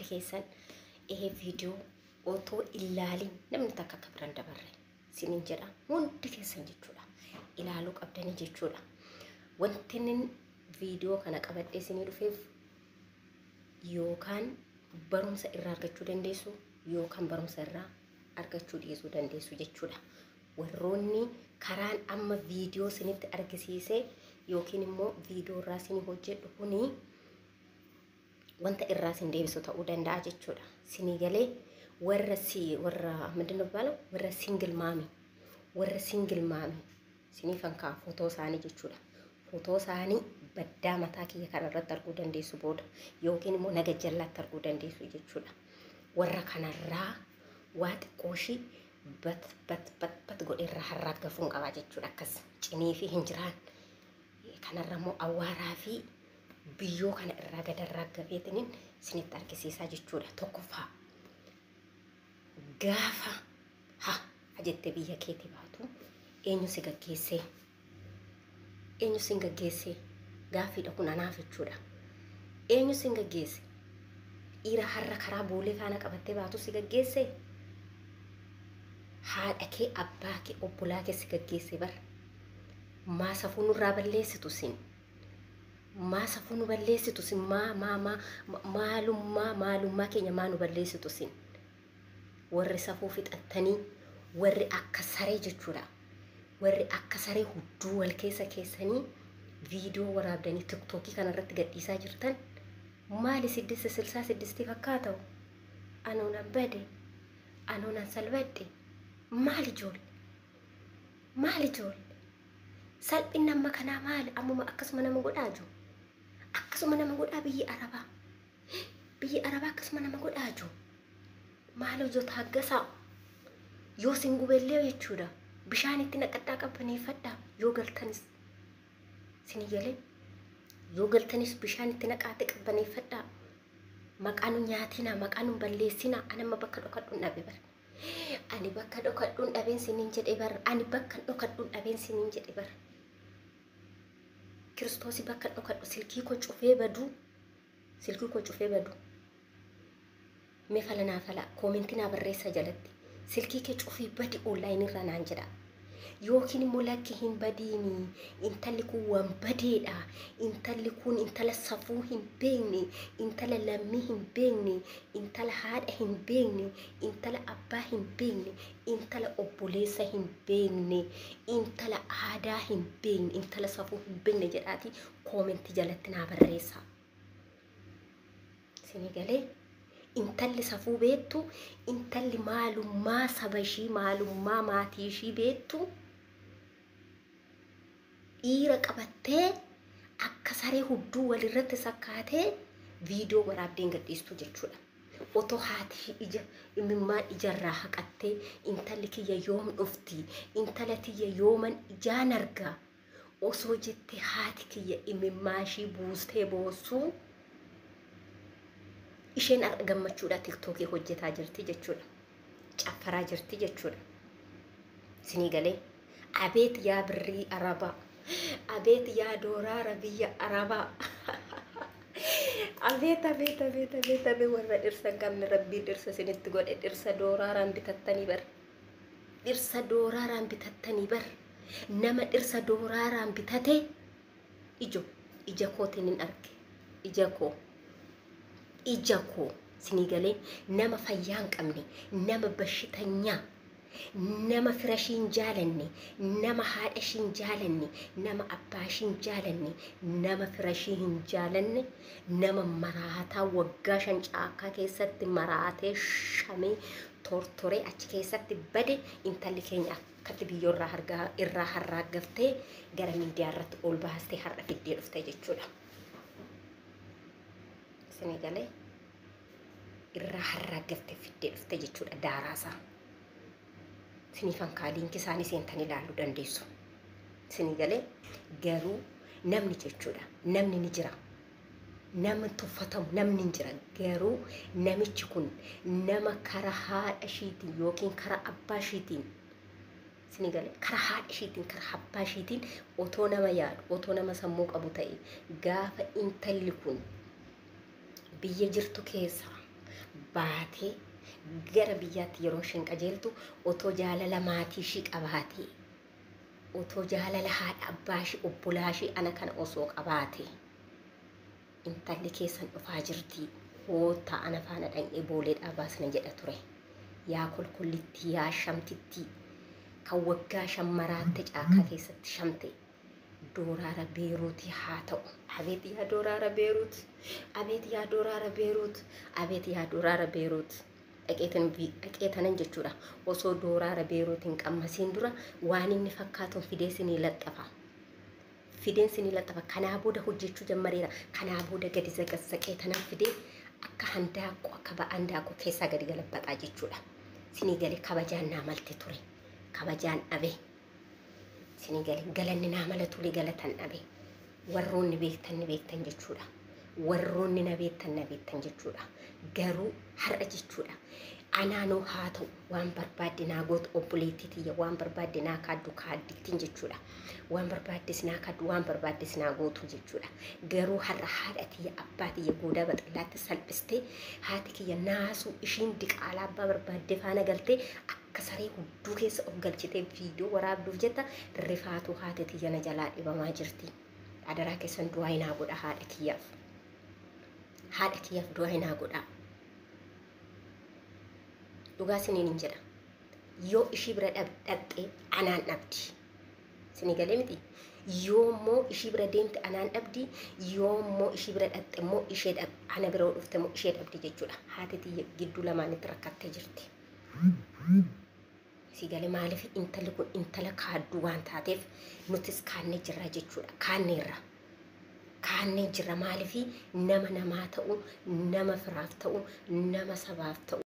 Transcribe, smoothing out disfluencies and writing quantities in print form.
keessan ee viidiyoo otoo ilaalin namni takka akka biraan dabarre sinin jedha, hundi keessan jechuudha. Ilaaluu qabdanii jechuudha. Wanti inni viidiyoo kana qabadhee isinii dhufeef yookaan barumsa irraa argachuu dandeessu yookaan barumsa irraa argachuu dhiisuu dandeessu jechuudha. Warroonni karaan amma viidiyoo isinitti argisiise yookiin immoo viidiyoo irraa isinii hojjedhu kuni wanta irraa isin deebisu ta'uu danda'a jechuudha. Sinii galee warra si warra ምንድን ነው የሚባለው warra single mommy, warra single mommy siniifan ka'a footoo isaanii jechuudha. Footoo isaanii baddaa mataa kiyya kanarratti arguu dandeessu booda yookiin immoo naga jallaatti arguu dandeessu jechuudha. Warra kanarraa waa xiqqooshii bat bat bat bat godhe irraa harraaggafuun qabaa jechuudha. Akkas cinii fi hinjiraan kanarra immoo awwaaraa fi biyyoo kana irraa gad arraaggafeetiniin isinitti argisiisaa jechuudha. Tokkoffaa, gaafa ha jettee biyya keetii baatu eenyu si gaggeessee? Eenyu si gaggeessee? Gaaffiidha kun anaaf jechuudha. Eenyu si gaggeesse? Dhiira har'a karaa boolee faana qabattee baatu si gaggeesse? Haadha kee, abbaa kee, obbolaa kee si gaggeesse bara. Maa safuu nurraa balleessitu sin? Maa safuu nu balleessitu sin? Maa maa maa maalummaa maalummaa keenya maa nu balleessitu sin? Warri safuu fixattanii, warri akka saree jechuudha. Warri akka saree hudduu wal keessa keessanii viidiyoo waraabdanii TikTokii kanarratti gadhiisaa jirtan maali? Siddista silsaa siddistii fakkaata'u? Anoonan bade, anoonan salbadhe. Maali ijoolle? Maali ijoolle? Salphinni amma kanaa maali? Ammuma akkasuma nama godhaa jiru. Akkasuma nama godhaa biyyi Arabaa. Biyyi Arabaa akkasuma nama godhaa jiru. Maal hojii taaggasaa? Yoo sin gubellee jechuudha. Bishaan itti naqadhaa, qabbaneeffadhaa yoo galtanis. Sinii galee, yoo galtanis bishaan itti naqaate qabbaneeffadhaa. Maqaa nu nyaatinaa, maqaa nu balleessinaa. Ani amma bakka dhokadhuun dhabe bara. Ani bakka dhokadhuun dhabeen siniin jedhe bara. Ani bakka dhokadhuun dhabeen siniin jedhe bara. Kiristoosi bakka dhokadhu, silkii koo cufee baduu. Silkii koo cufee baduu. Mee fala naa fala, koomentii naa barreessaa jalatti. Silkii kee cufii badi online irraa naan jedha. Yookiin immoo lakki, hin badiini, intalli kun waan badeedha. Intalli kun intala safuu hin beekne, intala lammii hin beekne, intala haadha hin beekne, intala abbaa hin beekne, intala obboleessa hin beekne, intala aadaa hin beekne, intala safuu hin beekne jedhaati koomentii jalatti naa barreessaa. Isinii galee, intalli safuu beektu, intalli maalummaa saba ishii, maalummaa maatii ishii beektu, dhiira qabattee akka saree hudduu walirratti sakkaatee viidiyoo waraabdeen gadhiistu jechuudha. Otoo haati ija imimmaan ijarraa haqattee, intalli kiyya yoom dhufti, intala tiyya yooman ijaan argaa osoo jettee haati kiyya imimmaa ishii buustee boossuu, isheen har'a gammachuudha TikTokii hojjetaa jirti jechuudha. Caffaraa jirti jechuudha. Isinii galee, abeet yaa birrii Arabaa! Abeet yaa dooraara biyya Arabaa! Abeet, abeet, abeet, abeet, abeet, warra dhirsa hin qabne rabbiin dhirsa isinitti godhe. Dhirsa dooraaraan bitattanii bar. Dhirsa dooraaraan bitattanii bar. Nama dhirsa dooraaraan bitate ijo ija kootiin hin arge. Ija koo. Ija koo, isinii galee, nama fayyaa hin qabne, nama bashitanyaa, nama fira ishii hin jaalanne, nama haadha ishii hin jaalanne, nama abbaa ishii hin jaalanne, nama fira ishii hin jaalanne, nama maraataa waggaa 5 caakkaa keessatti maraatee shamee tortoree achi keessatti bade, intalli keenya akkatti biyyoo irraa irraa harraaggaftee gara miidiyaa irratti ol baastee har'a fiddee dhufte jechuudha. Isinii galee, irraa harraaggaftee fiddee dhufte jechuudha daaraasaa. Siniifan kaa liinkii isaanii seentan ilaaluu dandeessu. Isinii galee, garuu namni jechuudha, namni ni jira. Namni tuffatamu namni hin jira, garuu namichi kun nama karaa haadha ishiitiin yookiin karaa abbaa ishiitiin, isinii galee, karaa haadha ishiitiin, karaa abbaa ishiitiin otoo nama yaadu, otoo nama sammuu qabu ta'e, gaafa intalli kun biyya jirtu keessa Baatee gara biyyaatti yeroo isheen qajeeltu otoo jaalala maatii ishii qabaatee, otoo jaalala haadha abbaa ishii, obbolaa ishii ana kana osoo qabaate, intalli keessan dhufaa jirti, koottaa ana faana dhaqnee Booleedhaa baasna jedha ture. Yaa kolkollittii, yaa shamtittii, kan waggaa 5 maraatte caakkaa keessatti shamte, dooraara Beeruutii haa ta'u. Abeet yaa dooraara Beeruut! Abeet yaa dooraara Beeruut! Abeet yaa dooraara Beeruut! Dhaqeetanan jechuudha. Osoo dooraara Beeruut hin qammasiin dura waan inni fakkaatuun fidee sinii laxxafa. Fideen sinii laxxafa. Kanaa booda hojjechuu jammareera. Kanaa booda gadi zaqazzaqee tanan fidee akka handaaqqoo, akka ba'aan daakkoo keessaa gadi galabbaxaa jechuudha. Sinii galee kabajaan naa malte ture. Kabajaan dhabe. Sinii galee galanni naa mala ture, galatan dhabe. Warroonni beektan ni beektan jechuudha. Warroonni na beektan na beektan jechuudha. Garuu har'a jechuudha. Anaanoo haa ta'u, waan barbaadde naa gootu, obboleettii tiyya, waan barbaadde naa kaaddu kaaddittiin jechuudha. Waan barbaaddes naa kaaddu, waan barbaaddes naa gootu jechuudha. Garuu har'a haadha tiyya, abbaa tiyya goodaa baxallaatti salphistee, haati kiyya naasuu ishiin diqaalaa abbaa barbaadde faana galtee akka saree hudduu keessa of galchitee viidiyoo waraabduuf jetta rifaatuu haati tiyya na jalaa dhibamaa jirti. Adaraa keessan du'aa naa godha haadha kiyyaaf. Haadha kiyyaaf du'aa naa godhaa. Dhugaa isiniin hin jedha. Yoo ishii bira dhaqxee anaan dhabdi. Isinii galee miti? Yoo immoo ishii bira deemte anaan dhabdi, yoo immoo ishii bira dhaqxe immoo ishee dhab, ana bira dhufte immoo ishee dhabdi jechuudha. Haati tiyya gidduu lamaanitti rakkattee jirti. Isii galee? Maaliif? Intalli kun intala kaadduu waan taateef nutis kaannee jirra jechuudha. Kaanneerra. Kaannee jirra. Maaliif? Nama namaa ta'u, nama firaaf ta'u, nama sabaaf ta'u.